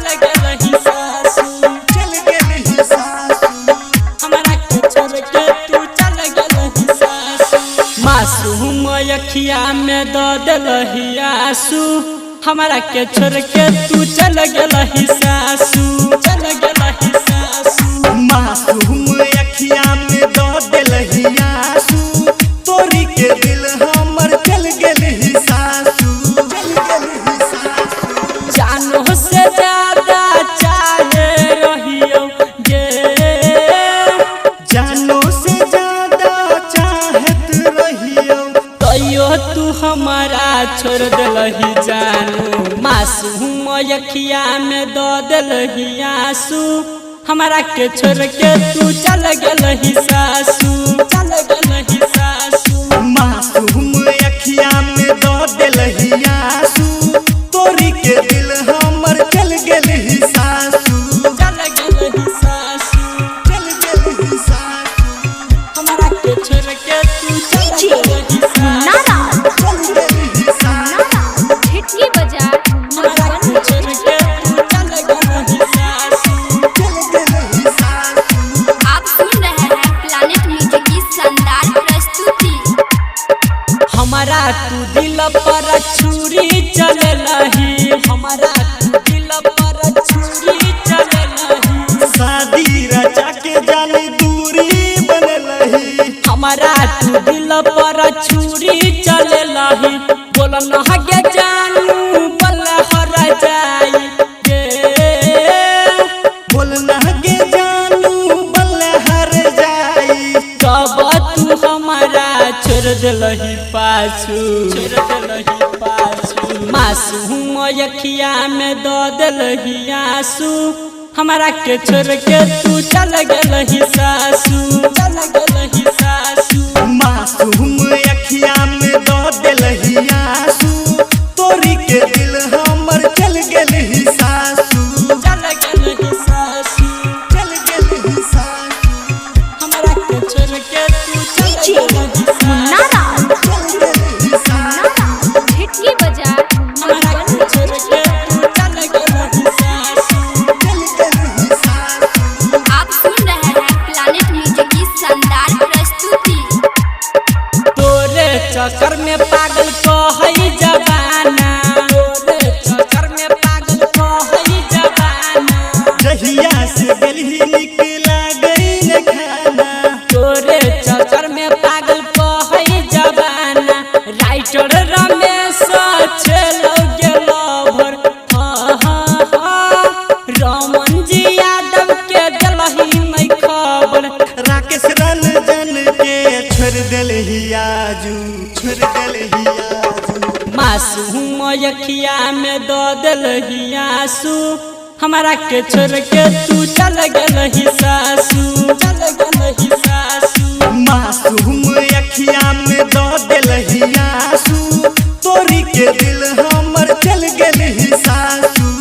चल गेलही सासू। चल गेलही सासू। हमरा के छोड़ के तू चल गेलही सासू। मासूम अखिया में द देलही आंसू, हमरा के छोड़ के तू चल गेलही सासू। चल गेलही सासू। मासूम अखिया में द देलही आंसू, तोरी के दिल हमर चल गेलही सासू। चल गेलही सासू। जानो से ज्यादा चाहे रहियो गे, जानो से ज्यादा चाहत रहियो, तैयो तू हमारा छोड़ देलही जानू। मासूम अखिया में द देलही आंसू, हमरा के छोड़ के तू चल गेलही सासू। चल गेलही सासू। मासूम अखिया में द देलही आंसू, तोरी के दिल हमर चल गेलही सासू। चल गेलही सासू। चल गेलही सासू। हमरा के छोड़ के तू चल गेलही मुन्ना सासू। राज, चल गेलही सासू। छिटकी बाजार, हमरा के छोड़ के तू चल गेलही सासू। चल गेलही सासू। आप सुन रहे हैं प्लानिट म्यूजिक की शानदार प्रस्तुति। हमारा तू दिल पर छुरी चललही, हमारा तू दिल पर छुरी चललही। शादी रचा के जाने दूरी बनलही, हमारा तू दिल पर छुरी चललही। बोल नहगे जानू बल हर जाई गे, बोलना के जानू बल हर जाई। तब तू हमारा छोड़ देलही पाछू। छोड़ देलही पाछू। मासूम अखिया में द देलही आंसू, हमरा के छोड़ के तू चल गेलही सासू। चल गेलही सासू। मासूम अखिया में द देलही आंसू, तोरी के दिल हमर चल गेलही सासू। चल गेलही सासू। चल गेलही सासू। हमरा के छोड़ के तू चल गेलही मुन्ना सासू। राज, चल गेलही सासू। छिटकी बाजार, हमरा के छोड़ के तू चल गेलही सासू। चल गेलही सासू। आप सुन रहे हैं प्लानिट म्यूजिक की शानदार प्रस्तुति। तोरे चक्कर में पागल कहई जबाना, तोरे चक्कर में पागल कहई जबाना। जहिया से गेलही निकला गई न खाना, तोरे चक्कर में पागल कहई जबाना। राइटर रमेश छेलो गेलो भर, हाँ हाँ हाँ। रमन जी यादव के दिलही नहीं खबर, राकेश रंजन के छोड़ देलही आजू। छोड़ देलही आजू। मासूम अखिया में द देलही आंसू, हमरा के छोड़ के तू चल गेलही सासू। चल गेलही सासू। मासूम अखिया में द देलही आंसू, तोरी के दिल हमर चल गेलही सासू।